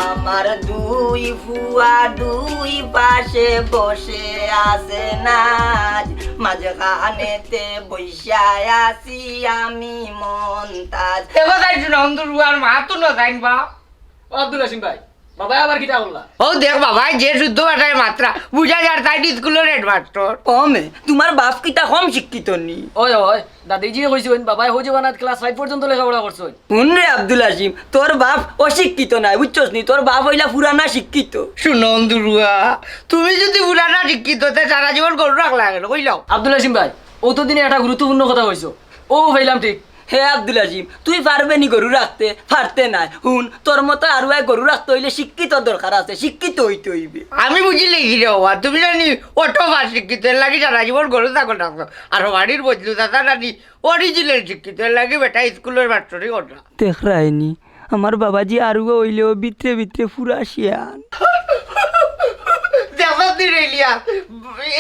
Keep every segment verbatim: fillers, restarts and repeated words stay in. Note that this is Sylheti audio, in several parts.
আমার দুই ফুয়া দুই পাশে বসে আছে নাজ, মাঝখানেতে বইসা আছি আমি মন্তাজ। দেখো তাই শুনো, অন্তর উয়ার মা তো না যাইন বা। ও আব্দুল হাসিম ভাই, বাবায় আবার কিতা করলা? ও দেখ বাবায়, যে শুদ্ধ ভাষায় মাতরা, বুঝা যার তাই স্কুলর হেডমাস্টার। ও মে, তোমার বাপ কিতা কম শিক্ষিত নি? ওই, ওই, দাদিজিয়ে কইছইন, বাবায় হৌ জমানাত ক্লাস ফাইভ পর্যন্ত লেখাপড়া করছইন। হুন রে আব্দুল হাসিম, তোর বাপ অশিক্ষিত নায়, বুঝছস নি? তোর বাপ অইলা পুরানা শিক্ষিত। শুনো দুরুয়া, তুমি যদি পুরানা শিক্ষিত, তে সারা জীবন গরু রাখলা কেনে, কইলাও? আব্দুল হাসিম ভাই, অউ তো দিনে একটা গুরুত্বপূর্ণ কথা কইছো, অউ পাইলাম ঠিক। হে আব্দুল হাসিম, তুই পারবে নি গরু রাখতে? পারতে নায়। হুন, তোর মতো আরুয়ায় গরু রাখতে অইলে শিক্ষিত দরকার আছে, শিক্ষিত অইতে অইবে। আমি বুঝিলে কি রে বাবা, তুমি জানি অত পাস শিক্ষিত, এর লাগি সারা জীবন গরু ছাগল রাখছো। আর বাড়ির বদলু দাদা জানি অরিজিনাল শিক্ষিত, এর লাগি বেটা স্কুলর মাস্টারি করলা। দেখরায়নি, আমার বাবাজি আরুয়া অইলেও ভিতরে ভিতরে পুরা শিয়ান। দেখো তুই রেলিয়া,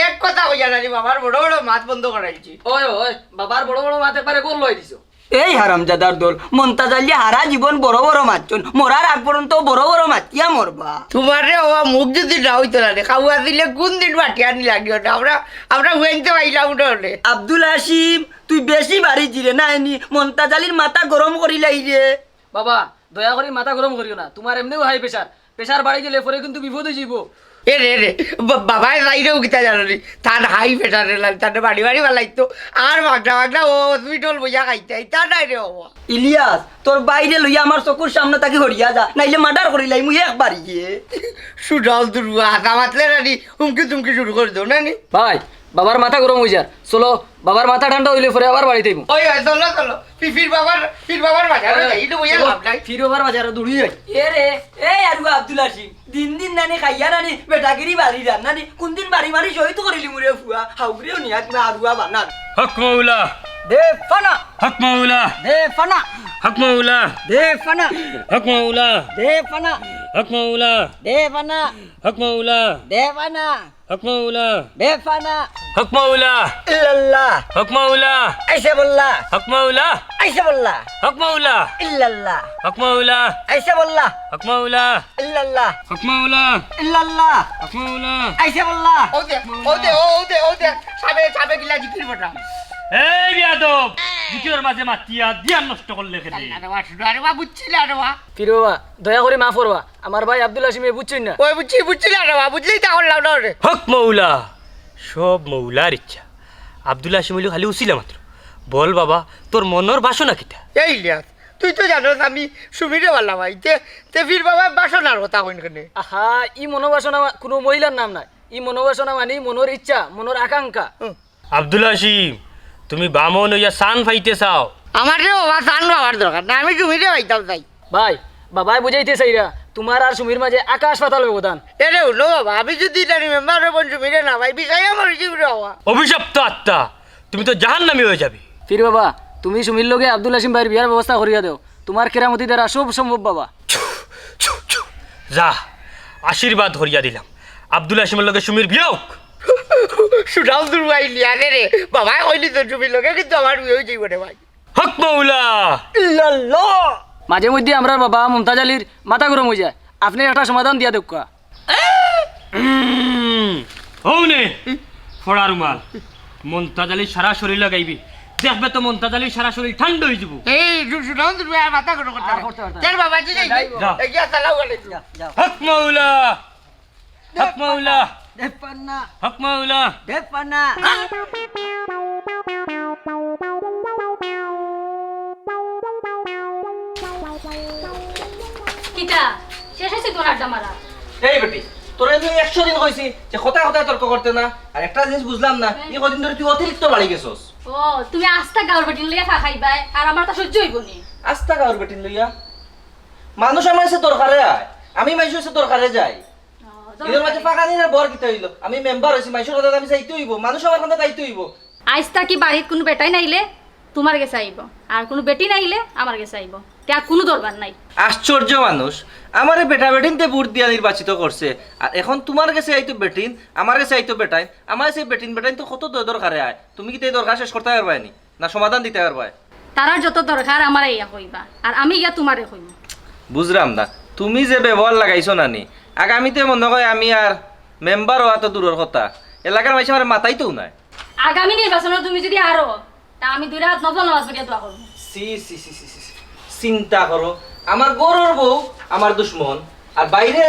এক কথা কইয়া জানি বাবার বড় বড় মাত বন্ধ করাইছি। ওই, ওই, বাবার বড় বড় মাত একবারে গোল লই দিছো। এই হারামজাদার দল, মন্তাজ আলী হারা জীবন বড় বড় মাতছইন, মরার আগ পর্যন্ত বড় বড় মাতিয়া মরবা। তোমারে ওবা মুখ যদি না অইতো না রে, খাওয়া দিলে কোন দিন মাটি আনি লাগিও না, আমরা, আমরা হুয়াইনতে পাইলাম না রে। আব্দুল হাসিম, তুই বেশি বাড়ি জিরে না এনি, মন্তাজ আলীর মাথা গরম করিলাই রে। বাবা, দয়া করি মাথা গরম করিও না, তোমার এমনেউ হাই প্রেশার, প্রেশার বাড়ি গেলে পরে কিন্তু বিপদ অই যাইবো। এ রে রে, বা-, বাবায় যাইরেও কিতা জানো নি? তার হাই প্রেশার রে লাল, তার বাড়ি বাড়ি বালাইতো। আর বাগনা বাগনা ও হসপিটাল বইয়া খাইতে, ইতা নাই রে বাবা। ইলিয়াস, তোর বাইরে লইয়া আমার চকুর সামনে থাকি হরিয়া যা, নাইলে মার্ডার করিলাই মুই একবারে গিয়ে। সুডাল দুরুয়া, হাতা মাতলে রানি, হুমকি তুমকি শুরু করি দেও না নি? ভাই, বাবার মাথা গরম অই যার, চলো, বাবার মাথা ঠান্ডা অইলে পরে আবার বাড়িত আইমু। ওই, ওই, চলো, চলো। ফি-, ফির বাবার, ফির বাবার বাজারো যাই, ইনো বইয়া লাভ নাই। ফির বাবার বাজারো দৌড়ি যাই। এ রে, এই আরুয়া আব্দুল হাসিম, দিন দিন নানি খাইয়া নানি বেটাগিরি বাড়ি যার নানি, কোন দিন বাড়ি মারি শহীদ করিলিমু রে ফুয়া, হাউগুড়িও নিয়া কিবা আরুয়া বানার। হক মৌলা। দে ফানা। হক মৌলা। দে ফানা। হক মৌলা। দে ফানা। হক মৌলা। দে ফানা। হক মৌলা। দে ফানা। হক মৌলা। দে ফানা। হক মৌলা। বেফানা। হক মৌলা। ইল্লাল্লাহ। হক মৌলা। আইসে বললা। হক মৌলা। আইসে বললা। হক মৌলা। ইল্লাল্লাহ। হক মৌলা। আইসে বললা। হক মৌলা। ইল্লাল্লাহ। হক মৌলা। ইল্লাল্লাহ। হক মৌলা। আইসে বললা। ও দে, ও দে, ও, ও দে, ও দে। সাবে, সাবে গিলা জিকির বটা। এই বিয়াদব, জিকিরর মাঝে মাতিয়া ধ্যান নষ্ট করলে কেনে? আরে বা, শুনো, আরে বা, বুঝছি না, আরে বা। ফিরো বা, দয়া করি মাফ করবা। আমার ভাই আব্দুল হাসিমে বুঝছইন না। ওই বুঝছি, বুঝছি না রে বা, বুঝলেই তা করলাম না রে। হক মৌলা, সব মৌলার ইচ্ছা। আব্দুল হাসিম অইলো খালি উছিলা মাত্র। বল বাবা, তোর মনর বাসনা কিতা? এই ইলিয়াস, তুই তো জানোস আমি সুমিরে ভালা পাই। তে, তে ফির বাবা বাসনার কথা কইন কেনে? আহা, ই মনোবাসনা মা-, কুনু মহিলার নাম নায়। ই মনোবাসনা মানি মনর ইচ্ছা, মনর আকাঙ্ক্ষা। হুম। আব্দুল হাসিম, তুমি বামন অইয়া চান পাইতে চাও? আমার রে বাবা, চান পাওয়ার দরকার না, আমি সুমিরে পাইতাম চাই। ভাই, বাবায় বুঝাইতে চাইরা, তুমার আর সুমির মাঝে আকাশ পাতাল ব্যবধান। এরে হুনো বাবা, আমি যদি ইতারে মেম্বার অইবো সুমিরে না পাই, বিছাইয়া মরি যাইমু রে বাবা। অভিশপ্ত আত্মা, তুমি তো জাহান্নামী অইয়া যাবে। ফির বাবা, তুমি সুমির লগে আব্দুল হাসিম ভাইর বিয়ার ব্যবস্থা করিয়া দেও, তুমার কেরামতি দ্বারা সব সম্ভব বাবা। যা, আশীর্বাদ করিয়া দিলাম, আব্দুল হাসিমর লগে সুমির বিয়া অউক। সুনাম দুর্বাইলি, আরে রে, বাবায় কইলি তো সুমির লগে, কিন্তু আমার বিয়া অই যাইবো রে ভাই। হক মৌলা। ইল্লাল্লাহ। মাঝে মধ্যে আমরার বাবা মুমতাজ আলীর মাথা গরম অই যায়, আপনে একটা সমাধান দিয়া দেউক্কা। উম, হউ নে, ফড়া রুমাল। মুমতাজ আলীর সারা শরীর লাগাইবি। দেখবে তো মুমতাজ আলীর সারা শরীর ঠান্ডা অই যাইবো। এই, সু-, সুনাম দুর্বাইলি, আর মাথা গরম করতে আর হবে। করতে হবে না। চল বাবা, জি, জি, জি। যাইবো। যা। এই, আসসালামু আলাইকুম। যাও, যাও। হক মৌলা। হক মৌলা। দেপানা। হক মৌলা। দেপানা। কিতা? শেষ অইছে তোর আড্ডা মারা? এই বেটি, তোরে আমি একশো দিন কইছি যে কথায় কথায় তর্ক করতে না, আর একটা জিনিস বুঝলাম না, হুম। এই কদিন ধরি তুই অতিরিক্ত বাড়ি গেছস। ও, তুমি আস্তা গাঁওর বেটিন লইয়া খা খাইবায়, আর আমার তা সহ্য অইবো নি। আস্তা গাঁওর বেটিন লইয়া? মানুষ আমার কাছে দরকারে আয়, আমি মানুষর কাছে দরকারে যাই। ও, এর মাঝে দরকারে। ফাঁকা দিনের বর কিতা অইলো? আমি মেম্বার অইছি, মানুষর কথা আমি যাইতে অইবো, মানুষ আমার কথা যাইতে অইবো। আইজ থাকি বাড়িত কুনু বেটাইন আইলে তুমার গেছে আইবো, আর কুনু বেটিন আইলে আমার গেছে আইবো। তে আর কুনু দরবার নাই। আশ্চর্য মানুষ, আমারে বেটা বেটিনতে ভোট দিয়া নির্বাচিত করছে, আর এখন তুমার গেছে আইতো বেটিন, আমার গেছে আইতো বেটাইন, আমার গেছে বেটিন বেটাইন তো কত দ-, দরকারে আয়। তুমি কিতা এই দরকার শেষ করতায় পারবায় নি? না সমাধান দিতায় পারবায়? তারার যত দরকার আমারে ইয়া কইবা, আর আমি ইয়া তুমারে কইমু। বুঝরাম না, তুমি যে ব্যবহার লাগাইছো নানি, আগামীতে মনো কয় আমি আর মেম্বার অওয়া তো দূরর কথা, এলাকার মাইনষে আমারে মাতাইতোউ নায়। আগামী নির্বাচনো তুমি যুদি হারো, তা আমি দুইটা হাত নফল নামাজ পড়িয়া দোয়া করমু। ছি, ছি, ছি, ছি, ছি, ছি। চিন্তা করো, আমার ঘরর বউ আমার দুশমন, আর বাইরে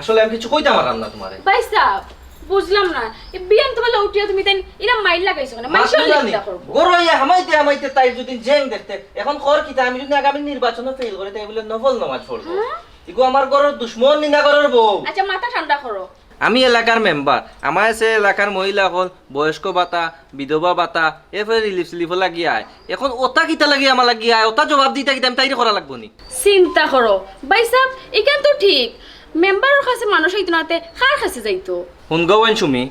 আসলে আমি কিছু কইতাম পারলাম না তুমারে। ভাইসাব, বুঝলাম না, এই বিয়ান তো বেলা উঠিয়া তুমি তাইন ইলা মাইর লাগাইছো কেনে? মাইনষে মাতলো অইলে না নি? কিতা করবো? ঘরো আইয়া হামাইতে হামাইতে তাইর যুদি জেং দেখতে, এখন কর কিতা, আমি যুদি আগামী নির্বাচনো ফেইল করি, তাই বুলে নফল নামাজ পড়বো। হ্যাঁ? ইগু আমার ঘরর দুশমন নি না ঘরর বউ? আচ্ছা, মাথা ঠান্ডা করো। আমি এলাকার মেম্বার, আমার আছে এলাকার মহিলা অকল, বয়স্ক ভাতা, বিধবা ভাতা, এরপরে রিলিফ সিলিফও লাগি আয়। এখন ওটা কিতা লাগি আমার লাগি আয়, ওটা জবাব দিতা কিতা আমি তাইরে করা লাগবো নি? চিন্তা করো, ভাইসাব, ইখান তো ঠিক। মেম্বারর কাছে মানুষ আইতো না, তে কার কাছে যাইতো? হুন গো বইন সুমি,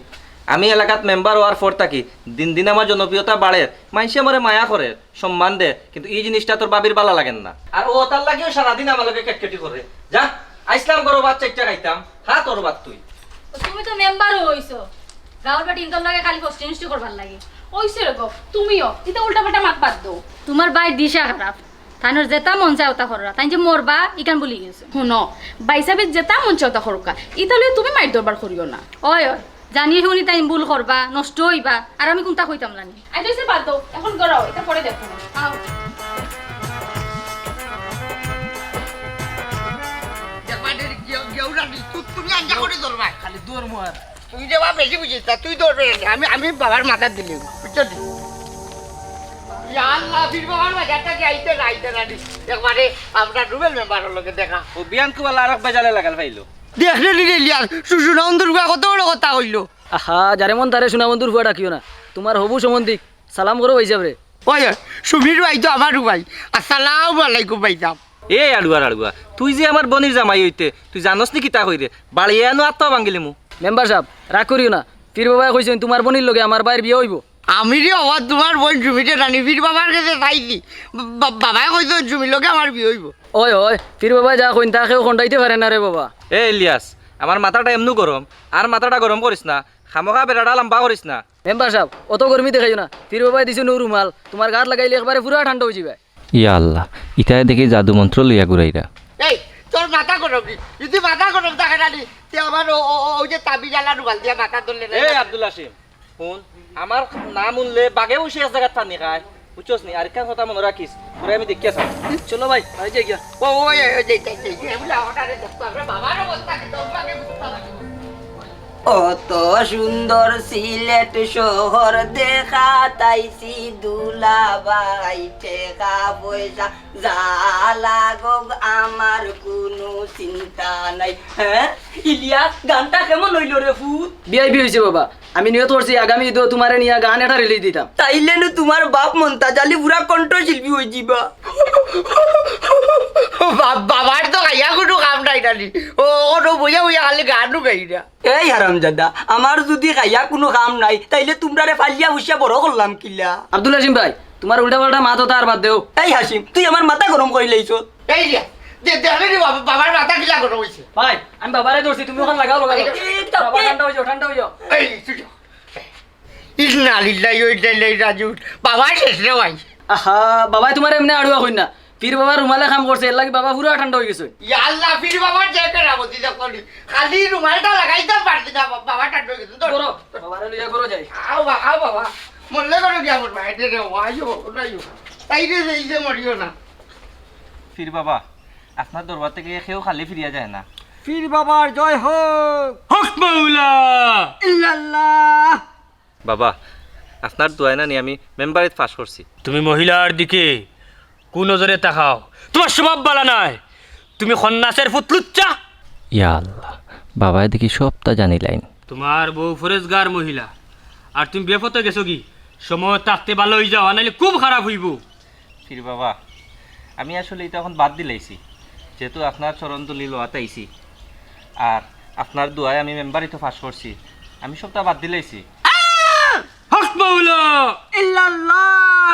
আমি এলাকাত মেম্বার অওয়ার পর থাকি দিন দিন আমার জনপ্রিয়তা বাড়ের, মাইনষে আমারে মায়া করের, সম্মান দের, কিন্তু ই জিনিসটা তোর ভাবির ভালা লাগের না। আর ও তার লাগিও সারাদিন আমার লগে কেটকেটি করে। যা, আইসলাম গরো ভাত চাইরটা খাইতাম, খা তোর ভাত তুই। তুমি তো মেম্বারও অইছো, গাউর বেটিন্তর লগে খালি ফষ্টি নষ্টি করবার লাগি। অইছে রে গো, তুমিও ইতা উল্টা পাল্টা মাত বাদ দেও। তুমার ভাইর দিশা খারাপ, তাইনর যেটা মন চায় ওটা কররা, তাইন যে মরবা ইখান ভুলি গেছো। হুনো, ভাইসাবে যেটা মন চায় ওটা করউক্কা, ইতা লইয়া তুমি মাইর দরবার করিও না। ওই ওই, জানি হুনি তাইন ভুল করবা, নষ্ট অইবা, আর আমি কুনতা কইতাম নানি। আইচ্ছা, অইছে, বাদ দেও, এখন ঘরো আও, ইতা পরে দেখমু। আও। দেখবা, দে, গেউ, গেউ রানি, তু-, তুমি আঞ্জা করে ধরবা। খালি দৌড় মার। তুই যে বাপ বেশি বুঝিস না, তুই ধরবে না। আমি, আমি বাবার মাথাত দিলি, বুঝছো নি? ইয়া আল্লাহ, পীর বাবার বাজারটা যে আইতে না, আইতে না নি। একবারে আমরা রুবেল মেম্বারর লগে দেখা। ও বিয়ান কুবালা আরক বেজালে লাগাল পাইলো। দেখলে নি রে ইলিয়াস, শ্বশুর নন্দুর গুয়া কত বড় কথা কইলো। আহা, যারে মন তারে সোনা বন্ধুর ফুয়া ডাকিও না। তুমার হবু সম্বন্ধিক, সালাম করো ভাইসাবরে। ওই, ওই, সুমির ভাই তো আমার ভাই। আসসালামু আলাইকুম ভাইসাব। এ আড়ুয়ার আড়ুয়া, তুই যে আমার বইনর জামাই অইতে, তুই জানোস নি কিতা কইরে? বাড়ি আনো আত্মা ভাঙ্গিলিমু। মেম্বার সাব, রাগ করিও না। পীর বাবায় কইছইন তুমার বইনর লগে আমার ভাইর বিয়া অইবো। আমি রে বাবা, তুমার বইন সুমিরে নানি পীর বাবার গেছে চাইছি। বা-, বাবায় কইছইন সুমির লগে আমার বিয়া অইবো। ওই, ওই, পীর বাবায় যা কইন তা কেউ খন্ডাইতে পারে না রে বাবা। এ ইলিয়াস, আমার মাথাটা এমনু গরম, আর মাথাটা গরম করিস না, খামোখা বেড়াটা লাম্বা করিস না। মেম্বার সাব, অত গরমি দেখাইও না। পীর বাবায় দিছইন নু রুমাল, তুমার গাত লাগাইলে একবারে পুরা ঠান্ডা অইযিবা। ইয়া আল্লাহ, ইতায় দেখি জাদু মন্ত্র লইয়া ঘুরাইরা। এই, তোর মাথা গরম নি? যদি মাথা গরম থাকে না নি, তে আমার ও, ও, ও, ওই যে তাবিজ আলা রুমাল দিয়া মাথা ধরলে না। এই আব্দুল হাসিম, হুন, আমার নাম হুনলে বাঘে উঠি এক জাগাত পানি খায়, বুঝছস নি? আর ইখান কথা মনো রাখিস, তোরে আমি দেখিয়া ছাড়মু। চলো ভাই, বাড়ি যাই গিয়া। ও, ও, এই, এই, এই, এই, এই, এই, এগুলা অর্ডারে দেখতে হবে, বাবার অবস্থা কি, তোর আগে বুঝতে হবে। অত সুন্দর সিলেট শহর দেখাত আইছি দুলাভাই, টেকা পয়সা যা লাগউক আমার কুনু চিন্তা নাই। হ্যাঁ, ইলিয়াস, গানটা কেমন অইলো রে ফুত? ভিআইপি অইছে বাবা। আমি নিয়ত করছি আগামী ইদো তুমারে নিয়া গান একটা release দিতাম। তাইলে নু তুমার বাপ মন্তাজ আলী পুরা কণ্ঠশিল্পী অইযিবা। বা-, বাবার তো খাইয়া কুনু কাম নাই নানি। ও, ও তো বইয়া বইয়া খালি গানউ গাইরা। এই হারামজাদা, আমার যুদি খাইয়া কুনু কাম নাই, তাইলে তুমরারে ফালিয়া ফুসিয়া বড় করলাম কিলা? আব্দুল হাসিম ভাই, তুমার উল্টা পাল্টা মাত অতা আর বাদ দেও। এই হাসিম, তুই আমার মাথা গরম করিলাইছস। এই যে, দে-, দেখলে নি বাবা, বাবার মাথা কিলা গরম অইছে? ভাই, আমি বাবারে ধরছি, তুমি অখান লাগাও, লাগাও। এই তো, বাবা, এই ঠান্ডা অইযাও, ঠান্ডা অইযাও। এই, তুই যা। ইন্না লিল্লাহি ওয়া ইন্না ইলাইহি রাজিউন। বাবা শেষ রে ভাই। আহা, বাবায় তুমারে এমনে আড়ুয়া কইন না। পীর বাবার রুমালে কাম করছে, এরলাগি বাবা পুরা ঠান্ডা অইগেছে। ইয়া আল্লাহ, পীর বাবার যে কেরামতি দেখো নি। খালি রুমালটা লাগাইতাম পারছি না, বা-, বাবা ঠান্ডা অইগেছে। ধর। করো, বাবারে লইয়া করো যাই। আও বা-, আও বাবা। মরলে করো গিয়া মরবা, এটে রে, ও আইও, ও আইও। তাইরে যে, এই যে মরিও না। পীর বাবা, আপনার দরবার থাকি কেউ খালি ফিরিয়া যায় না। পীর বাবার জয় হোক। হক মাওলা। ইল্লাল্লাহ। বাবা, আপনার দোয়ায় নানি আমি মেম্বারিত পাশ করছি। তুমি মহিলার দিকে কুনজরে তাকাও, তুমার স্বভাব ভালা নায়। তুমি খন্নাসের ফুত লুচ্চা। ইয়া আল্লাহ, বাবায় দেখি সবতা জানিলাইন। তুমার বউ ফরেজগার মহিলা, আর তুমি বেপথে গেছো কি? সময় থাকতে ভালা অইযাও, আর নাইলে খুব খারাপ অইবো। পীর বাবা, আমি আসলে ইতা অখন বাদ দিলাইছি, যেহেতু আপনার চরণ ধুলি লওয়াত আইছি, আর আপনার দোয়ায় আমি মেম্বারিত পাশ করছি, আমি সবতা বাদ দিলাইছি। হক মাওলা! ইল্লাল্লাহ!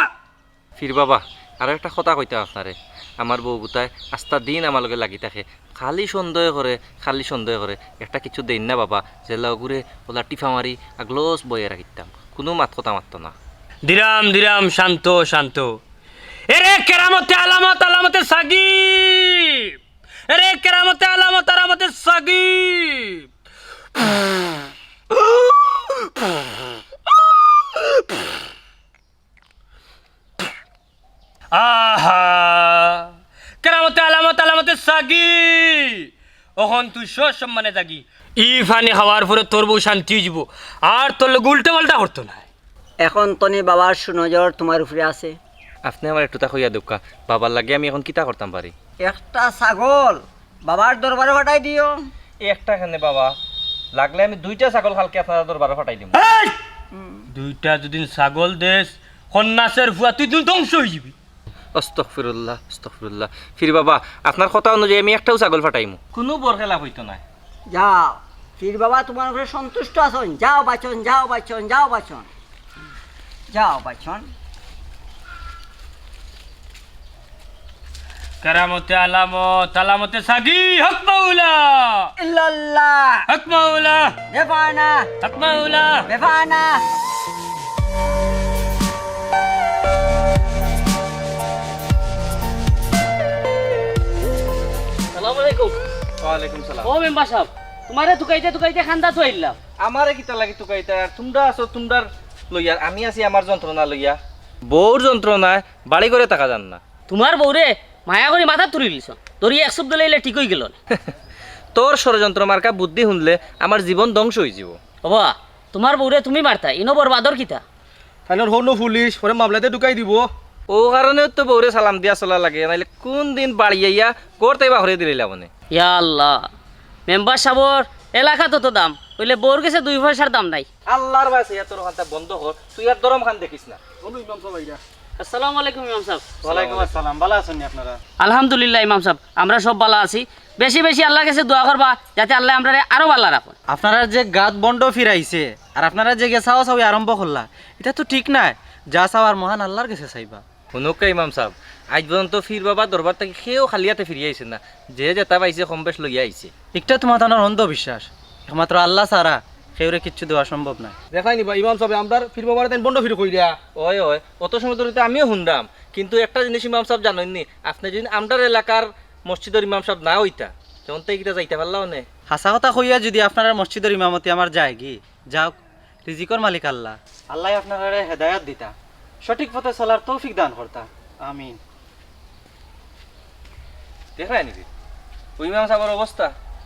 পীর বাবা, আরো একটা কথা কইতাম আপনারে, আমার বউ বুতায় আস্তা দিন আমার লগে লাগি থাকে, খালি সন্দেহ করে, খালি সন্দেহ করে, একটা কিছু দেইন না বাবা, যেলা অগুরে ওলা টিফা মারি আগলস বইয়া রাখিতাম, কুনু মাত কথা মাততো না। দিরাম, দিরাম, শান্ত, শান্ত। এরে কেরামতে আলামত, আলামতে সাগি। কেরামতে আলামত আলামতে সাগি। অখন তুই সসম্মানে যাগি। ই পানি খাওয়ার পরে তোর বউ শান্তি অইযিবো। আর তোর লগে উল্টা পাল্টা করতো নায়। অখন তনি বাবার সুনজর তুমার উপরে আছে। আপনে আমারে একটুতা কইয়া দেউক্কা, বাবার লাগি আমি অখন কিতা করতাম পারি? একটা ছাগল বাবার দরবারো পাঠাই দিও। একটা কেনে বাবা, লাগলে আমি দুইটা ছাগল কালকে আপনারার দরবারো পাঠাই দিমু। এই! দুইটা যুদি ছাগল দেস, খন্নাসের ফুয়া, তুই, তুই ধ্বংস অইযিবি। আস্তাগফিরুল্লাহ, আস্তাগফিরুল্লাহ। ফির বাবা, আপনার কথা অনুযায়ী আমি একটাউ ছাগল পাঠাইমু। কুনু বরখেলাপ অইতো নায়। যাও, ফির বাবা তুমার উপরে সন্তুষ্ট আছইন। যাও বাছন, যাও বাছন, যাও বাছন। যাও বাছন। কেরামতে আলামত, আলামতে সাগি, হক মাওলা। ইল্লাল্লাহ। হক মাওলা। বেফানা। হক মাওলা। বেফানা। সালামু আলাইকুম। ওয়ালাইকুম সালাম। ও মেম্বার সাব, তুমারে তুকাইতে তুকাইতে কান্দাত আইলাম। আমারে কিতা লাগি তুকাইতায়? আর তুমরা আছো তুমরার লইয়া, আমি আছি আমার যন্ত্রণা লইয়া। বউর যন্ত্রণায় বাড়ি ঘরে থাকা যার না। তুমার বউরে মায়া করি মাথাত তুলিলিছো, ধরি এক চুপ দিলাইলে ঠিক অইগেলো। তোর ষড়যন্ত্র মার্কা বুদ্ধি হুনলে আমার জীবন ধ্বংস অইযিবো। ওবা, তুমার বউরে তুমি মারতায়, ইনো বরবাদর কিতা? তাইলে হনো পুলিশ, পরে মামলাতে ঢুকাই দিবো। অউ কারণেউ তো বউরে সালাম দিয়া চলা লাগে, নাইলে কুনদিন বাড়ি আইয়া ঘর থাকি বার করি দিলাইলা অনে। ইয়া আল্লাহ, মেম্বার সাবর এলাকাত অত দাম, অইলে বউর গেছে দুই পয়সার দাম নাই। আল্লার বায় চাইয়া তোর অখানতা বন্ধ কর, তুই আর ধরম খান দেখিস না। বলো ইমাম সাব আইরা। আসসালামু আলাইকুম ইমাম সাব। ওয়ালাইকুম আসসালাম, ভালা আছইন নি আপনারা? আলহামদুলিল্লাহ ইমাম সাব, আমরা সব ভালা আছি। বেশি বেশি আল্লার গেছে দোয়া করবা, যাতে আল্লায় আমরারে আরো ভালা রাখইন। আপনারার যে গাত ভন্ড ফিরাইছে, আর আপনারা যে গেছাও চাওয়া আরম্ভ করলা, ইটা তো ঠিক নায়। যা চাওয়ার মহান আল্লার গেছে চাইবা। হুনউক্কা ইমাম সাব, আইজ পর্যন্ত ফির বাবার দরবার থাকি কেউ খালি আতে ফিরিয়া আইছে না, যে যেতা পাইছে কম বেশ লইয়া আইছে। ইকটা তুমার তানর অন্ধবিশ্বাস, একমাত্র আল্লা ছাড়া কেউরে কিচ্ছু দেওয়া সম্ভব নায়। দেখলায় নি বা ইমাম সাবে আমরার ফির বাবারে তাইন ভন্ড ফির কইরা। অয়, অয়, অত সময় ধরি তো আমিও হুনরাম, কিন্তু একটা জিনিস ইমাম সাব জানইন নি, আপনে যুদি আমরার এলাকার মসজিদর ইমাম সাব না অইতা, তে অন থাকি কিতা যাইতা পারলা অনে? হাছা কথা কইয়া যুদি আপনারার মসজিদর ইমামতি আমার যায়গি, যাউক, রিজিকর মালিক আল্লা। আল্লায় আপনারারে হেদায়াত দিতা, সঠিক পথে চলার তৌফিক দান করতা। আমিন। দেখরায় নি? অউ ইমাম সাবর অবস্থা,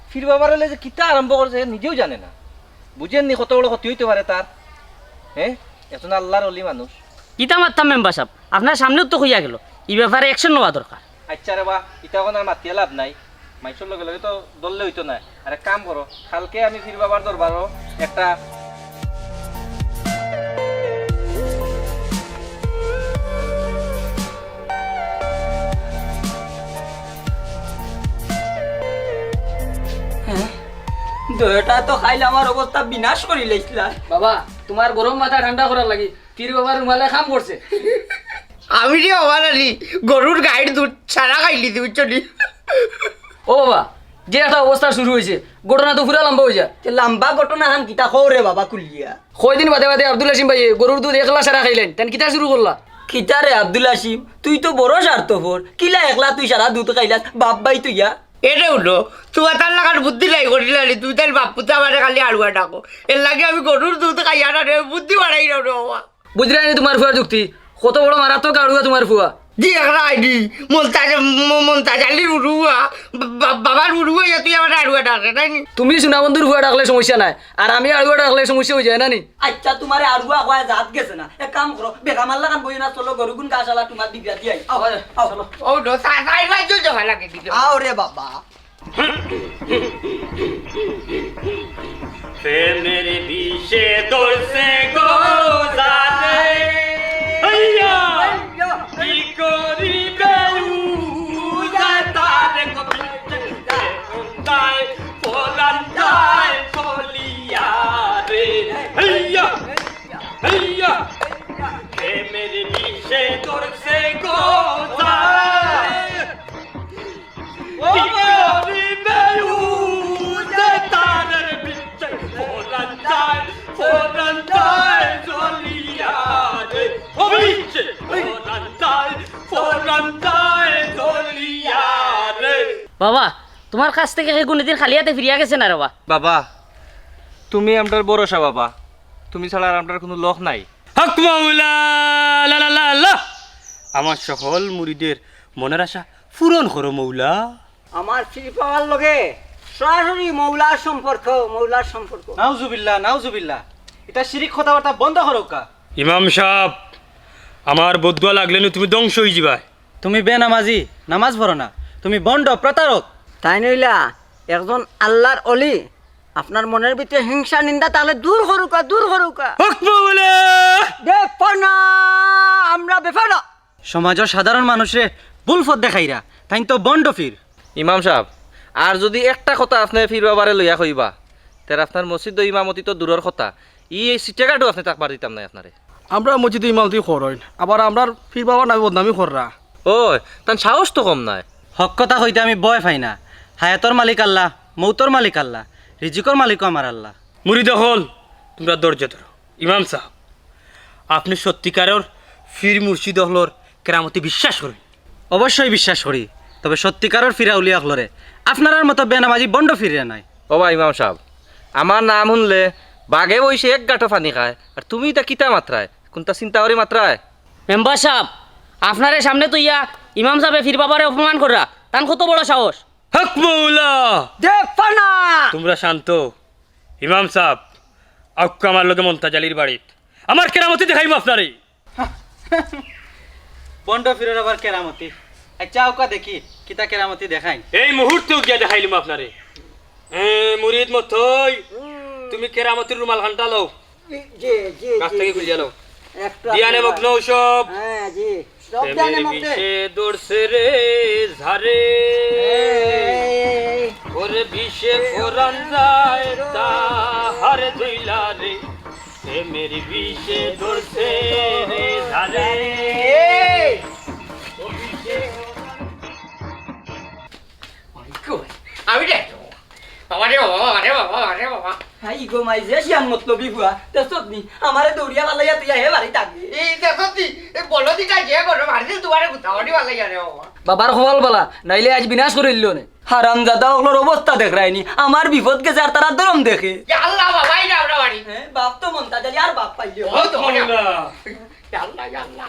ফির বাবারে লইয়া যে কিতা আরম্ভ করছে, নিজেও জানে না। বুঝেন নি কত বড় ক্ষতি অইতো পারে তার? হে, একজন আল্লার অলি মানুষ। কিতা মাততাম মেম্বার সাব, আপনার সামনেউ তো কইয়া গেলো, ই ব্যাপারে action নেওয়া দরকার। আইচ্ছা রে বা, ইতা অখন আর মাতিয়া লাভ নাই। মাইনষর লগে লগে তো ধরলে অইতো নায়। আর এক কাম করো, কালকে আমি ফির বাবার দরবারো একটা হে? দইটা তো খাইলে আমার অবস্থা বিনাশ করিলাইছলা। বাবা, তুমার গরম মাথা ঠান্ডা করার লাগি ফির বাবার রুমালে কাম করছে। আমি রে বাবা নানি, গরুর গাইর দুধ সারা খাইলিছি, বুঝছো নি? ও বাবা, যে একটা অবস্থা শুরু অইছে, ঘটনা তো পুরা লম্বা অইযায়। তে লম্বা ঘটনা খান কিতা কও রে বাবা খুলিয়া? কয়দিন বাদে বাদে আব্দুল হাসিম ভাইয়ে গরুর দুধ একলা সারা খাইলাইন, তাইন কিতা শুরু করলা? কিতা রে আব্দুল হাসিম, তুই তো বড় স্বার্থপর, কিলা একলা তুই সারা দুধ খাইলাস, বাপ ভাই তুই ইয়া? এরে উঠো, তুমার তার লাখান বুদ্ধি নাই করিলা রে, তুমি তাইর বাপ পুতা আমারে খালি আড়ুয়া ডাকো। এরলাগি আমি গরুর দুধ খাইয়া না রে, বুদ্ধি বাড়াই না রে বাবা। বুঝরায় নি তুমার ফুয়ার যুক্তি, কত বড় মারাত্মক আড়ুয়া তুমার ফুয়া। জি, একলা আইডি, মন্তাজ, ম-, মন্তাজ আলীর উড়ুয়া, বা-, বাবার উড়ুয়া, ইয়া তুই আমারে আড়ুয়া ডাকে, তাই নি? তুমি সুনাবন্ধুর ফুয়া ডাকলে সমস্যা নাই, আর আমি আড়ুয়া ডাকলে সমস্যা অইযায় না নি? আইচ্ছা, তুমারে আড়ুয়া কওয়া জাত গেছে না, এক কাম করো, বেকামার লাখান বইও না, চলো গরুগুন ঘাস আলা তুমার দিগরা দি আই। আও, আও, আও। চলো। ও, নো, চা, চা, এই ভাই, জল জমা লাগে দিকে। আও রে বাবা। প্রেমের বিষে ধরছে গো জানে। হাইয়া! কি করিবে উজায় তারে কবিতে যায়, পরান যায় চলিয়া রে। হাইয়া! হাইয়া! প্রেমের বিষে ধরছে গো জানে। বাবা, তুমার কাছ থাকি কেউ কুনুদিন খালি আতে ফিরিয়া গেছে না রে বা। বাবা, তুমি আমরার ভরসা বাবা, তুমি ছাড়া আর আমরার কুনু লোক নাই। হক মাওলা, লা লা লা লা। আমার সকল মুরিদের মনের আশা পূরণ করো মৌলা। আমার পীর বাবার লগে সরাসরি মৌলার সম্পর্ক, মৌলার সম্পর্ক। নাউজুবিল্লাহ, নাউজুবিল্লাহ। ইতা শিরিক কথাবার্তা বন্ধ করউক্কা। ইমাম সাব, আমার বদদোয়া লাগলে নু তুমি ধ্বংস অইযিবায়। তুমি বেনামাজি, নামাজ পড়ো না। তুমি ভণ্ড, প্রতারক। তাইন অইলা একজন আল্লার অলি। আপনার মনর ভিতরে হিংসা নিন্দা তাইলে দূর করউক্কা, দূর করউক্কা। হক মৌলা! বেফানা, আমরা বেফানা। সমাজর সাধারণ মানুষরে ভুল পথ দেখাইরা, তাইন তো ভণ্ড পীর। ইমাম সাব, আর যুদি একটা কথা আপনে পীর বাবারে লইয়া কইবা, তে আপনার মসজিদো ইমামতি তো দূরর কথা, ই এই সিটেঘাটও আপনে থাকবার দিতাম নায় আপনারে। আমরার মসজিদো ইমামতি করইন, আবার আমরার পীর বাবার নামে বদনামি কররা। ওই, তান সাহস তো কম নায়। হক কথা কইতে আমি ভয় পাই না। হায়াতর মালিক আল্লাহ, মৌতর মালিক আল্লাহ, রিজিকর মালিকও আমার আল্লাহ। মুরিদ অকল, তুমরা ধৈর্য ধরো। ইমাম সাব, আপনে সত্যিকারর পীর মুর্শিদ অকলর কেরামতি বিশ্বাস করইন? অবশ্যই বিশ্বাস করি, তবে সত্যিকারর পীর আউলিয়া অকলরে, আপনারার মতো বেনামাজি ভণ্ড পীররে নায়। ওবা ইমাম সাব, আমার নাম হুনলে বাঘে বইছে এক গাঁটো পানি খায়, আর তুমি ইতা কিতা মাতরায়? কুনতা চিন্তা করি মাতরায়? মেম্বার সাব, আপনারে সামনে থইয়া ইমাম সাবে পীর বাবারে অপমান কররা, তান কত বড় সাহস? হক মৌলা! দে ফানা! তুমরা শান্ত। ইমাম সাব, আউক্কা আমার লগে মন্তাজ আলীর বাড়িত। আমার কেরামতি দেখাইমু আপনারে। ভণ্ড পীরর আবার কেরামতি। আচ্ছা, আউক্কা দেখি, কিতা কেরামতি দেখাইন। এই মুহূর্তে গিয়া দেখাইলিমু আপনারে। এ, মুরিদ মতই, তুমি কেরামতির রুমাল খানটা লও। জি, জি, গাছ জি, থাকি জি। খুলিয়া লও। একটা ধ্যানে আছে মগ্ন ভাই। সব। হ্যাঁ, জি। সব প্রেমের ধ্যানে মগ্ন। বিষে ধরছে রে ঝারে। এই। ওরে বিষে পরাণ যায় তাহার দইলা রে। প্রেমের বিষে ধরছে রে ঝারে। এই। ও বিষে আমি রে। বাবা রে বাবা, বাবা রে বাবা, বাবা রে বাবা। হাই গো মাই, যে শিয়ান মতলবি ফুয়া, দেখছত নি? আমারে দৌড়িয়া ফালাইয়া তুই হে বাড়ি থাকি। এই দেখছত নি? এই বলদিটা যে বড় মারছিল তোমারে গুতা বাড়ি ফালাইয়া রে বাবা। বাবার কপাল বালা, নাইলে আইজ বিনাশ করিলিলো অনে। হারামজাদা অকলর অবস্থা দেখরায়নি, আমার বিপদ গেছে আর তারা ধরম দেখে। ইয়া আল্লাহ বাবা, এই আমরা বাড়ি। হ্যাঁ, বাপ তো মন্তাজ আলী আর বাপ পাইলে। ও তো মনে হয়। ইয়া আল্লাহ, ইয়া আল্লাহ।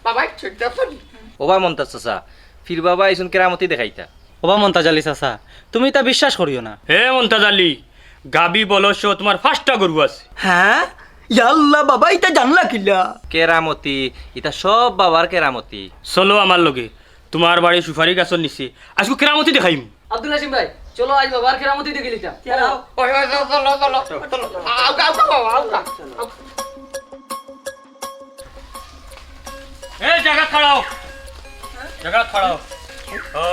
বাবা, এই ছুটতে আসুন। ওবা মন্তাজ চাচা, পীর বাবা আইছইন কেরামতি দেখাইতা। ওবা মন্তাজ আলী চাচা, তুমি ইতা বিশ্বাস করিও না। হে মন্তাজ আলী, গাবি বলদ সহ তোমার পাঁচটা গরু আছে। হ্যাঁ? ইয়া আল্লাহ বাবা, ইতা জানলা কিলা? কেরামতি, ইতা সব বাবার কেরামতি। চলো আমার লগে, তোমার বাড়ি সুপারি গাছর নিচে আইজকু কেরামতি দেখাইমু। আব্দুল হাসিম ভাই, চলো আইজ বাবার কেরামতি দেখিলিতাম। চলো। ওই, ওই, চলো, চলো, চলো, চলো। আউক্কা, আউক্কা, বাবা, আউক্কা। এই জাগাত খাড়াও, জাগাত খাড়াও। ও,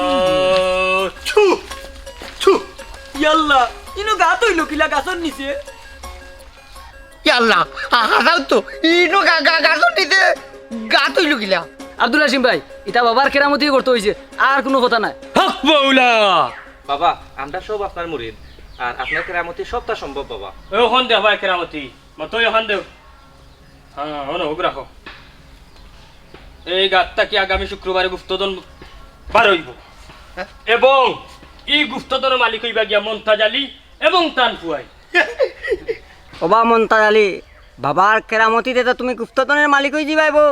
ছু, ছু। ইয়াল্লা, ইনো গাত অইলো কিলা গাছর নিচে? ইয়াল্লা, আ-, হাজাও তো, ইনো গা-, গা-, গাছর নিচে গাত অইলো কিলা? আব্দুল হাসিম ভাই, ইতা বাবার কেরামতি করতে অইছে, আর কুনু কথা নাই। হক মৌলা। বাবা, আমরা সব আপনার মুরিদ, আর আপনার কেরামতি সবটা সম্ভব বাবা। অখন দেও ভাই কেরামতি। মতই অখান দেও। হ্যাঁ, অনো, অগু রাখো। এই গাত থাকি আগামী শুক্রবারে গুপ্তধন বার অইবো। হ্যাঁ? এবং ই গুপ্তধনর মালিক অইবা গিয়া মন্তাজ আলী এবং তান ফুয়ায়। ওবা মন্তাজ আলী, বাবার কেরামতিতে তো তুমি গুপ্তধনর মালিক অইযিবায় বো।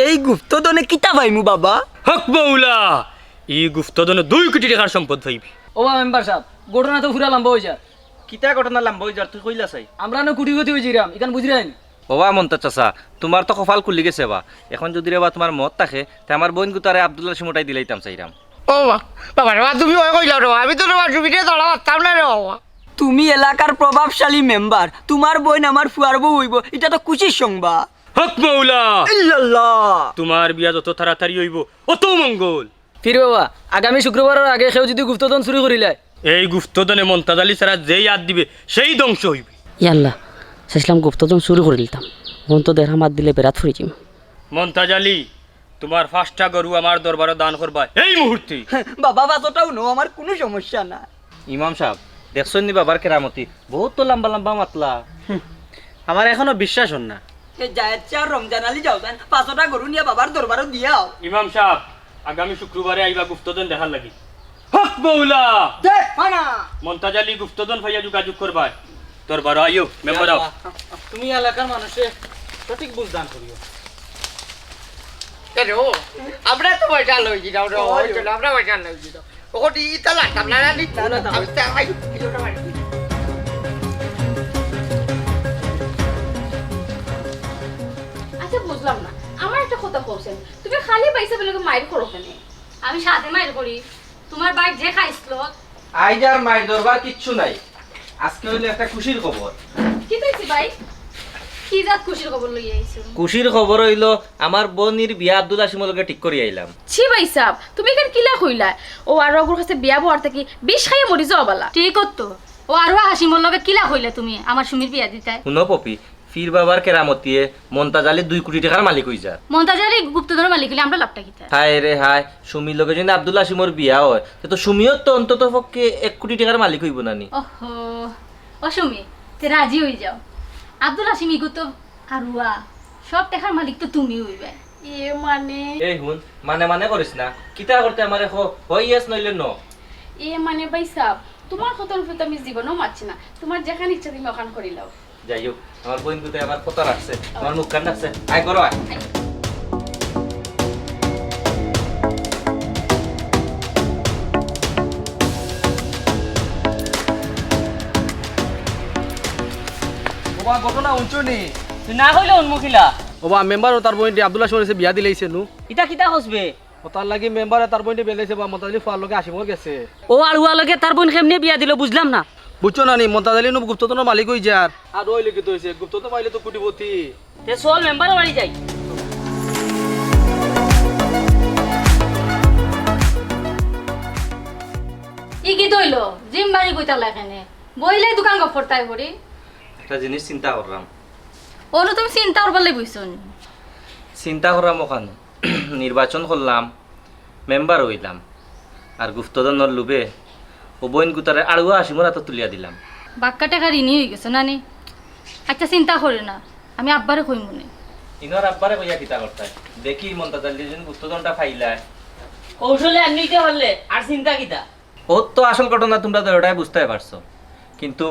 এই গুপ্তধনে কিতা পাইমু বাবা? হক মৌলা, ই গুপ্তধনে দুই কোটি টেকার সম্পদ পাইবি। ওবা মেম্বার সাব, ঘটনা তো পুরা লম্বা অইযার। কিতা ঘটনা লম্বা অইযার, তুই কইলা চাই। আমরা নু কোটিপতি অইযিরাম, ইখান বুঝরায়নি। ওবা মন্তাজ চাচা, তুমার তো কপাল খুলি গেছে বা। অখন যুদি রে বা তুমার মত থাকে, তে আমার বইন গুতারে আব্দুল হাসিম উঠাই দিলাইতাম চাইরাম। ও বা, বাবা রে বা, তুমি ওই কইলাও রে বা, আমি তো রে বা সুবিধে ধরা পারতাম না রে বাবা। তুমি এলাকার প্রভাবশালী মেম্বার, তুমার বইন আমার ফুয়ার বউ অইবো, ইটা তো খুশির সংবাদ। হক মৌলা! ইল্লাল্লাহ! তুমার বিয়া যত তাড়াতাড়ি অইবো, অত মঙ্গল। পীর বাবা, আগামী শুক্রবারর আগে কেউ যুদি গুপ্তধন চুরি করিলায়? এই গুপ্তধনে মন্তাজ আলী ছাড়া যেই আত দিবে, সেই ধ্বংস অইবে। ইয়াল্লা, চাইছলাম গুপ্তধন চুরি করিলিতাম। অখন তো দেখরাম আত দিলে বেড়াত পড়ি যিমু। মন্তাজ আলী, তুমার পাঁচটা গরু আমার দরবারো দান করবায় এই মুহূর্তে। বাবা, পাঁচটাও নেও, আমার কুনু সমস্যা নাই। ইমাম সাব, দেখছইন নি বাবার কেরামতি? বউত তো লাম্বা লাম্বা মাতলা। হুম, আমার অখনো বিশ্বাস অর না। হে জায়েদ শাহ আর রমজান আলী যাও যান, পাঁচটা গরু নিয়া বাবার দরবারো দিয়াও। ইমাম সাব, আগামী শুক্রবারে আইবা গুপ্তধন দেখার লাগি। হক মৌলা! দেখ ফানা! মন্তাজ আলী গুপ্তধন পাইয়া যোগাযোগ করবায়। দরবারো আইও, মেম্বার আও। তুমি এলাকার মানুষরে সঠিক বুঝ দান করিও। কেন? আমরা তো পয়সা লই দিলাম রে, ওই জন্য আমরা পয়সা লই দিলাম। ওখানে ইতা লাগতাম না, না, নিতাম না, না। আমি তো, আমি, আচ্ছা, বুঝলাম না, আমার একটা কথা কওছেন, তুমি খালি ভাইসাবর লগে মাইর করো কেনে? আমি সাধে মাইর করি, তোমার ভাই যে খাইছিল। আইজ আর মাইর দরবার কিচ্ছু নাই। আজকে অইলো একটা খুশির খবর। কিতা অইছে ভাই? কি জাত খুশির খবর লইয়া আইছো? খুশির খবর অইলো, আমার বইনর বিয়া আব্দুল হাসিমর লগে ঠিক করি আইলাম। ছি ভাইসাব, তুমি ইখান কিলা কইলা? অউ আরোয়াগুর কাছে বিয়া বওয়ার থাকি বিষ খাইয়া মরি যাওয়া বালা। ঠিক তো, অউ আরোয়া হাসিমর লগে কিলা কইলা তুমি আমার সুমির বিয়া দিতায়? হুনো পপি, পীর বাবার কেরামতিয়ে মন্তাজ আলী দুই কুটি টেকার মালিক অইযার। মন্তাজ আলী গুপ্তধনর মালিক অইলে আমরার লাভটা কিতা? হায় রে হায়, সুমির লগে যুদি আব্দুল হাসিমর বিয়া অয়, তে তো সুমিও তো অন্তত পক্ষে এক কুটি টেকার মালিক অইবো না নি? ওহো, ও সুমি, তে রাজি অইযাও। আব্দুল হাসিম ইগু তো আরোয়া, সব টেকার মালিক তো তুমি অইবায়। এ মানে? এই হুন, মানে মানে করিস না। কিতা করতে আমারে ক, হয় yes নইলে no। এ মানে ভাইসাব, তোমার কথার উপরে তো আমি জীবনেও মাতছি না। তোমার যেখান ইচ্ছা তুমি ওখান করিলাও। যাই হোক, আমার বইন গুতায় আবার কথা রাখছে, আমার মুখ কান রাখছে। আয় করো আয়। ওবা, ঘটনা হুনছো নি? তুই না কইলে হুনমু কিলা? ওবা, মেম্বার ও তার বইনরে আব্দুল হাসিমর গেছে বিয়া দিলাইছে নু। ইতা কিতা কস বে? ও তার লাগি মেম্বারে তার বইনরে বিয়া দিছে বা মন্তাজ আলী ফুয়ার লগে হাসিমর গেছে। ও আরোয়ার লগে তার বইন কেমনে বিয়া দিলো বুঝলাম না। বুঝছো না নি, মন্তাজ আলী নু গুপ্তধনর মালিক অইযার। আর অইলে কিতা অইছে, গুপ্তধন পাইলে তো কুটিপতি। তে চল মেম্বারর বাড়ি যাই। ই কিতা অইলো? জিম বাড়ি কইতা লাগে কেনে? বইলে দোকান গপ করতায় করি। একটা জিনিস চিন্তা করলাম। অনু তুমি চিন্তা করবার লাগি বইছো নি? চিন্তা করলাম ওখানো। নির্বাচন করলাম, মেম্বার অইলাম, আর গুপ্তধনর লোভে ও বইন গুতারে আরোয়া হাসিমর আতো তুলিয়া দিলাম। বাক্কা টেকার ঋণী অইগেছো না নি? আইচ্ছা, চিন্তা করিও না, আমি আব্বারে কইমুনে। ইনোর আব্বারে কইয়া কিতা করতায়? দেখি মন্তাজ আলীর গুপ্তধনটা পাইলায়। কৌশলে আর নিতে পারলে আর চিন্তা কিতা? অউ তো আসল ঘটনা, তুমরা তো অটায় বুঝতায় পারছো, কিন্তু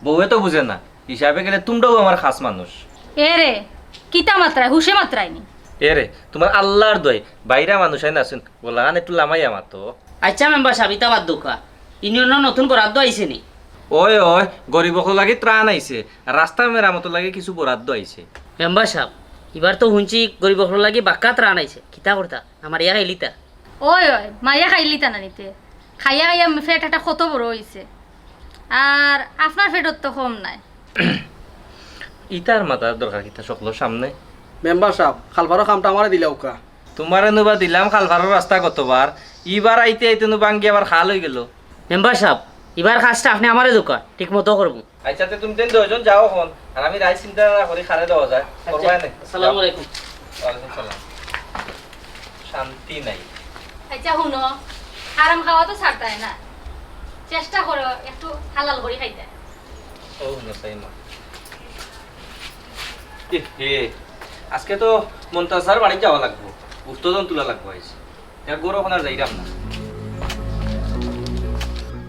বউয়ে তো বুঝে না। হিসাবে গেলে তুমরাও আমার খাস মানুষ। এরে, কিতা মাতরায়, হুশে মাতরায় নি? এরে, তুমার আল্লার দোয়াই, বাইরা মানুষ আইন আছইন, গলাখান একটু লামাইয়া মাতো। আইচ্ছা মেম্বার সাব, ইতা বাদ দেউক্কা, ইউনিয়নর নতুন বরাদ্দ আইছে নি? অয় অয়, গরিব অকলর লাগি ত্রাণ আইছে, রাস্তা মেরামতর লাগি কিছু বরাদ্দ আইছে। মেম্বার সাব, ইবার তো হুনছি গরিব অকলর লাগি বাক্কা ত্রাণ আইছে, কিতা করতা, না মারিয়া খাইলিতা? অয় অয়, মারিয়া খাইলিতা না নি তে। খাইয়া খাইয়া পেট একটা কত বড় অইছে। আর আপনার পেটও তো কম নায়। ইতার মাতার দরকার কিতা হকলর সামনে? মেম্বার সাব, খালপারর কামটা আমারে দিলাউক্কা। তুমারে নু বা দিলাম খালপারর রাস্তা গতবার, ইবার আইতে আইতে নু ভাঙ্গি আবার খাল অইগেলো। মেম্বার সাব, ইবার কাজটা আপনে আমারে দেউক্কা, ঠিক মতো করমু। আইচ্ছা, তে তুমি তিন দুইজন যাও অখন, আর আমি রাইত চিন্তা করি কারে দেওয়া যায়। আইচ্ছা, করবায় নে? আসসালামু আলাইকুম। ওয়ালাইকুম সালাম। শান্তি নাই। আইচ্ছা, হুনো, হারাম খাওয়া তো ছাড়তায় না, চেষ্টা করো একটু হালাল করি খাইতা। ও হুনো, সাইমা। এ হে, আজকে তো মন্তাজ স্যার বাড়িত যাওয়া লাগবো, গুপ্তধন তুলা লাগবো আইজ। এর গরু অখন আর যাইরাম না।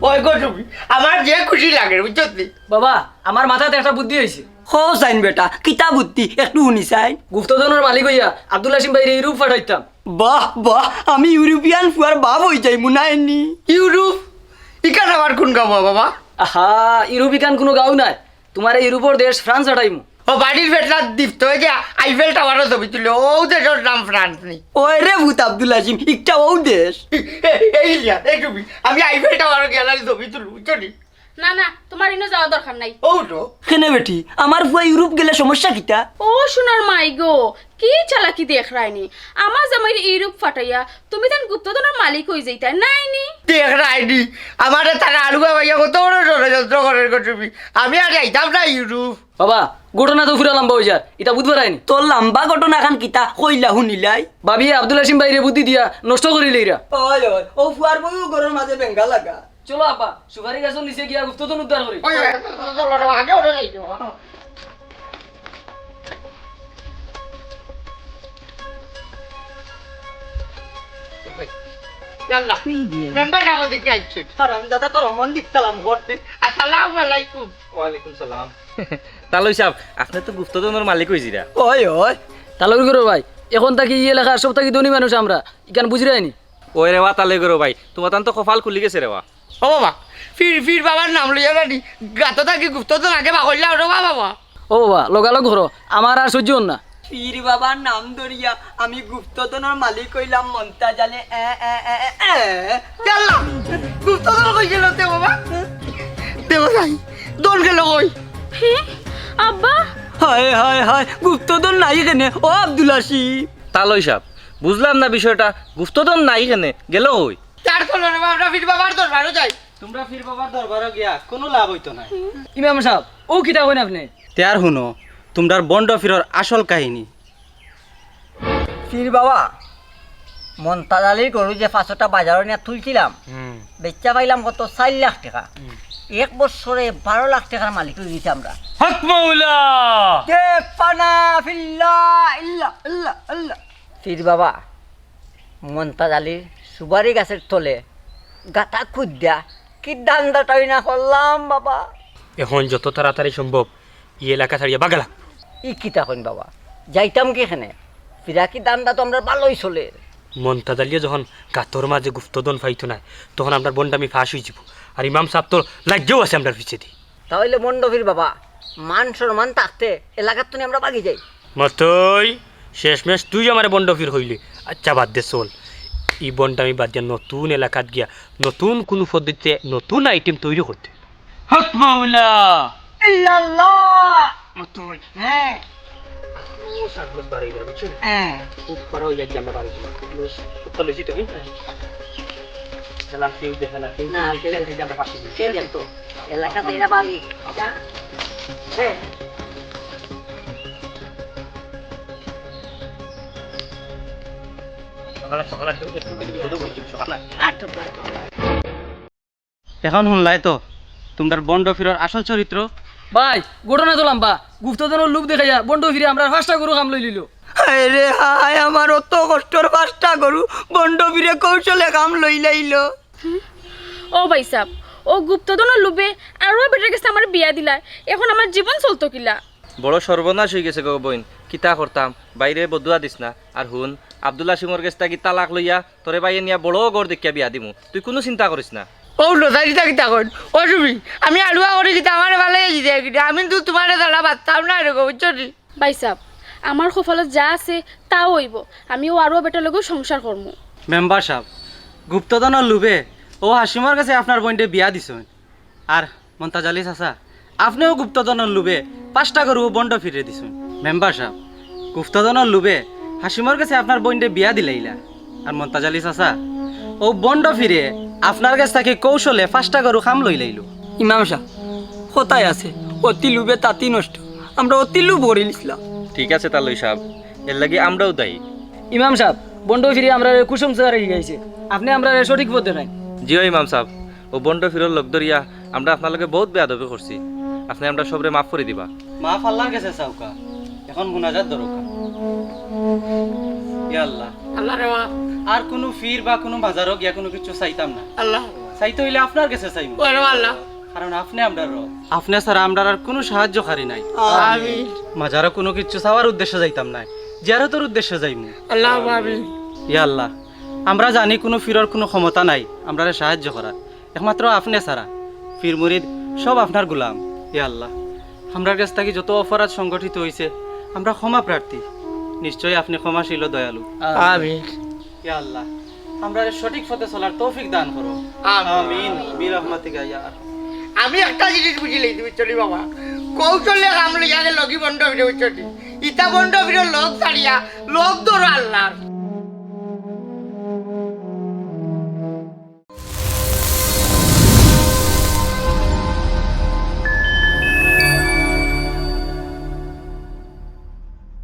ওই গো তুমি, আমার যে খুশি লাগে, বুঝছো নি? বাবা, আমার মাথাত একটা বুদ্ধি আইছে। কও চাইন বেটা, কিতা বুদ্ধি? একটু হুনি চাইন। গুপ্তধনর মালিক অইয়া আব্দুল হাসিম ভাইরে ইউরোপ পাঠাইতাম। বাহ, বাহ, আমি ইউরোপিয়ান ফুয়ার বাপ অই যাইমু নায় নি? ইউরোপ? ইখান আবার কুন গাঁও বাবা? আহা, ইউরোপ ইখান কুনু গাঁও নায়। তুমারে ইউরোপর দেশ ফ্রান্স পাঠাইমু। ও বাড়ির বেটা দীপ্ত, অউ যে আইফেল টাওয়ারর ছবি তুলে, অউ দেশর নাম ফ্রান্স নি? ওই রে ভূত আব্দুল হাসিম, ইকটা অউ দেশ। এই, এই ইলিয়াস, এই তুমি, আমি আইফেল টাওয়ারর গ্যালারিত ছবি তুলমু, বুঝছো নি? না, না, তুমার ইনো যাওয়ার দরকার নাই। অউ তো। কেনে বেটি, আমার ফুয়া ইউরোপ গেলে সমস্যা কিতা? ও সোনার মাই গো, কি চালাকি দেখরায় নি? আমার জামাইরে ইউরোপ পাঠাইয়া তুমি তান গুপ্তধনর মালিক অই যাইতায়, নায় নি? দেখরায় নি, আমারে তারা আলু বাবাইয়া কত বড় ষড়যন্ত্র করের গো তুমি। আমি আর যাইতাম না ইউরোপ। বাবা, ঘটনা তো পুরা লাম্বা অই যার, ইতা বুঝবার আইনি। তোর লাম্বা ঘটনা খান কিতা কইলা হুনিলাই? ভাবিয়ে আব্দুল হাসিম ভাইরে বুদ্ধি দিয়া নষ্ট করিলাইরা। ওই, ওই, ও ফুয়ার বউও ঘরর মাঝে বেঙ্গা লাগা। চলো আব্বা, সুপারি গাছর নিচে গিয়া গুপ্তধন উদ্ধার করি। ওই, ওই, চলো, চলো, আগে ওরে যাই তো। ইয়াল্লা, মেম্বার সাব দেখি আইছে। হারামজাদা, তোর মন দিতালাম করতে। আসসালামু আলাইকুম। ওয়ালাইকুম সালাম। তালই সাব, আপনে তো গুপ্তধনর মালিক অইছিরা। ওই, ওই। তালই করো ভাই, এখন থাকি ই এলাকার সব থাকি ধনী মানুষ আমরা, ইখান বুঝরায়নি? ওই রেবা, তালে করো ভাই, তুমার তান তো কপাল খুলি গেছে রেবা। ও বাবা, পীর, পীর বাবার নাম লইয়া জানি, গাতো থাকি গুপ্তধন আগে বাকইলা ওরে বাবা। ও বাবা, লগালগ করো, আমার আর সহ্য অর না। পীর বাবার নাম ধরিয়া আমি গুপ্তধনর মালিক অইলাম মন্তাজ আলী। এ, এ, এ, এ, এ। ইয়াল্লা, গুপ্তধন কই গেল তে বাবা? দেব ভাই, ধন গেল কই? হে, আব্বা। হায়, হায়, হায়, গুপ্তধন নাই কেনে? ও আব্দুল আসি। তালই সাব, বুঝলাম না বিষয়টা, গুপ্তধন নাই কেনে? গেল কই? তার চলো রে বাবা, আমরা পীর বাবার দরবারো যাই। তুমরা পীর বাবার দরবারো গিয়া কুনু লাভ অইতো নায়। ইমাম সাব, অউ কিতা কইন আপনে? তে আর হুনো, তুমরার বন্ড পীরর আসল কাহিনী। পীর বাবা, মন্তাজ আলীর গরু যে পাঁচটা বাজারো নিয়া তুলছিলাম, হুম। বেচা পাইলাম কত? চাইর লাখ টেকা। হুম। এক বছরে বারো লাখ টেকার মালিক অই গেছি আমরা। হক মাওলা! কে ফানা ফিল্লা ইল্লা, ইল্লা, ইল্লা। পীর বাবা, মন্তাজ আলীর সুপারি গাছের তলে গাতা খুদ্দা কি ধান্দাটাই না করলাম বাবা। এখন যত তাড়াতাড়ি সম্ভব ই এলাকা ছাড়িয়া বাগা লাগবো। ই কিতা কইন বাবা, যাইতাম কিখানে? ফিরাকি ধান্দা তো আমরার ভালোই চলের। মন্তাজ আলীয়ে যখন গাতর মাঝে গুপ্তধন পাইতো নায়, তখন আমরার বন্ডামি ফাঁস অইযিবো। আর ইমাম সাব তো লাগিয়াউ আছে আমরার পিছেদি। তা অইলে বন্ড পীর বাবা, মান সম্মান থাকতে এলাকার তনে আমরা বাগি যাই। মতই, শেষমেশ তুই আমারে বন্ড পীর কইলে। আচ্ছা, বাদ দে, চল। ই বন্ডামি বাদ দিয়া নতুন এলাকাত গিয়া নতুন কুনু পদ্ধতিতে নতুন আইটেম তৈরি করতে। হক মাওলা! ইল্লাল্লাহ! মতই। হ্যাঁ। ও, সাত মাস বাড়ি গেল, বুঝছো? হ্যাঁ। খুব বড় হয়ে যাচ্ছে আমরা বাড়ি গেলে। খুব ভালো হয়েছে তো, হ্যাঁ? গেলাম, কেউ দেখে না, কেউ না, দেখে না, কেউ দেখে না। কেউ দেখতো। এলাকাতে এরা বাড়ি। হ্যাঁ। সকালে, সকালে, সকালে। এখন হুনলায় তো তুমরার বন্ড পীরর আসল চরিত্র। ভাই, ঘটনা তো লাম্বা। গুপ্তধনর লোভ দেখাইয়া বন্ড পীরে আমরার পাঁচটা গরু কাম লইলিলো। হায় রে হায়, আমার অত কষ্টর পাঁচটা গরু বন্ড পীরে কৌশলে কাম লইলাইলো। ও ভাইসাব, অউ গুপ্তধনর লোভে আরো বেটার গেছে আমার বিয়া দিলায়, এখন আমার জীবন চলতো কিলা? বড় সর্বনাশ অইগেছে গো বইন, কিতা করতাম? বাইরে বদুয়া দিস না। আর হুন, আব্দুল হাসিমর গেছ থাকি তালাক লইয়া তোরে বাইয়ে নিয়া বড় ঘর দেখিয়া বিয়া দিমু, তুই কুনু চিন্তা করিস না। ও লতারি তা কিতা কইন? ও সুবি, আমি আলুয়া করি কিতা আমারে ভালাই আছি দে কিতা? আমি তো তুমারে ছাড়া বাঁচতাম না রে গো, বুঝছো নি? ভাইসাব, আমার কপালত যা আছে তাউ অইবো, আমি অউ আরো বেটার লগেউ সংসার করমু। মেম্বার সাব, গুপ্তধনর লোভে অউ হাসিমর গেছে আপনার বইনরে বিয়া দিছইন। আর মন্তাজ আলী চাচা, আপনেও গুপ্তধনর লোভে পাঁচটা গরু বন্ড পীররে দিছইন। মেম্বার সাব, গুপ্তধনর লোভে হাসিমর গেছে আপনার বইনরে বিয়া দিলাইলা। আর মন্তাজ আলী চাচা, অউ বন্ড পীরে আপনার গেছ থাকি কৌশলে পাঁচটা গরু কাম লইলাইলো। ইমাম সাব, কথায় আছে, অতি লোভে তাতি নষ্ট। আমরা অতি লোভ করিলিছলাম। ঠিক আছে তালই সাব, এরলাগি আমরাও দায়ী। ইমাম সাব, বন্ড পীরে আমরারে কুসংস্কার শিখাইছে, আপনে আমরারে সঠিক পথ দেখাইন। জি অয় ইমাম সাব, অউ বন্ড পীরর লগ ধরিয়া আমরা আপনার লগে বউত বেয়াদবি করছি, আপনে আমরার সবরে মাফ করি দিবা। মাফ আল্লার গেছে চাউক্কা, এখন মুনাজাত ধরউক্কা। ইয়া আল্লাহ, আল্লাহ রে মা। আর কুনু পীর বা কুনু মাজারো গিয়া কুনু কিচ্ছু চাইতাম না। আল্লাহ। চাইতে অইলে আপনার গেছে চাইমু। ওরে আল্লাহ। কারণ আপনে আমরার রব। আপনে ছাড়া আমরার আর কুনু সাহায্যকারী নাই। আমিন। মাজারো কুনু কিচ্ছু চাওয়ার উদ্দেশ্যে যাইতাম নায়, জিয়ারতর উদ্দেশ্যে যাইমু। আল্লাহ আমিন। ইয়া আল্লাহ, আমরা জানি কুনু পীরর কুনু ক্ষমতা নাই আমরারে সাহায্য করার, একমাত্র আপনে ছাড়া। পীর মুরিদ সব আপনার গোলাম। ইয়া আল্লাহ, আমরার গেছ থাকি যত অপরাধ সংগঠিত অইছে, আমরা ক্ষমা প্রার্থী। নিশ্চয়ই আপনে ক্ষমাশীল ও দয়ালু। আমিন। ইয়া আল্লাহ, আমরারে সঠিক পথে চলার তৌফিক দান করো। আমিন। আমিন। বিরহমাতিকা ইয়া আরহাম। আমি একটা জিনিস বুঝিলাইছি, বুঝছো নি বাবা? কৌশলে কাম লইয়া গেল কি বন্ড পীরে, বুঝছো নি? ইতা বন্ড পীরর লগ ছাড়িয়া লগ ধরো আল্লার।